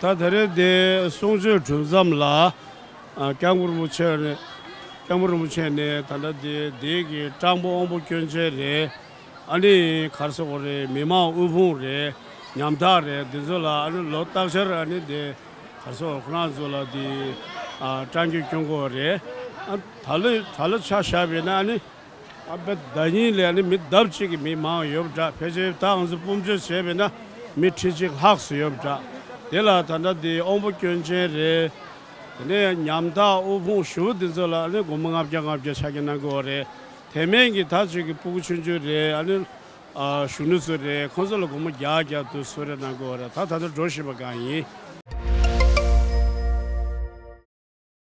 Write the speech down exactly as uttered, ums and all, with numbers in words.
ད་ད་རེས་དེ་གསུང་ཆོས་གྲུབ་མཚམས་ལ། ཨ། སྐྱབས་མགོན་རིན་པོ་ཆེ་ནས། སྐྱབས་མགོན་རིན་པོ་ཆེ་ནས་ད་ལྟ་དེ་དེ་གི་སྤྲང་པོ་དབང་པོ་སྐྱོན་ཅན་རེད། ཨ་ནི་ག་རེ་ཟེར་དགོས་རེད། མི་མང་དབུལ་ཕོངས་རེད། ཉམ་ཐག་རེད། འདི་ཚོ་ལ་ཨ་ནི་ལོ་བསྟར་འཆར་ཨ་ནི་དེ་ག་རེ་ཟེར་དགོས་རེད། ཁོ་རང་ཚོ་ལ་དེ། ཨ། སྤྲང་སྐྱོན་སྐྱོན་གྱི་ཡོད་རེད། ཨ། ད་ལོ་ད་ལོ་ཆ་བཞག་པ་ཡིན་ན་ཨ་ནི། ཨ། དཔེ་ཟླ་ཉིན་ལ་ནི་མི་ལྡབ་གཅིག་གི་མི་མང་ཡོད་པ་འདྲ། ཕལ་ཆེར་ད་ང་ཚོ་སྤུན་མཆེད་བྱས་པས་ན་མི་ཁྲི་གཅིག་ལྷག་ཙམ་ཡོད་པ་འདྲ། དེ་ལ་ད་ལྟ་དེ་དབང་པོ་སྐྱོན་ཅན་རེད། དེ་ནས་ཉམ་ཐག་དབུལ་ཕོངས་ཞེ་པོ་དེ་ཚོ་ལ་ནི་སྒོར་མོ་ལྔ་བརྒྱ་ལྔ་བརྒྱ་ཆ་རྐྱེན་གནང་གི་ཡོད་རེད། དེ་མིན་གྱི་ད་ཅིག་གི་ཕྲུ་གུ་ཆུང་ཆུང་རེད། ཨ་ནི། ཨ། གཞོན་ནུ་ཚོ་རེད། ཁོང་ཚོ་ལ་སྒོར་མོ་བརྒྱ་བརྒྱ་དུ་གསོལ་རས་གནང་གི་ཡོད་རེད། ད་ད་ལྟ་འགྲོ་བཞིན་པ་གང་ཡིན།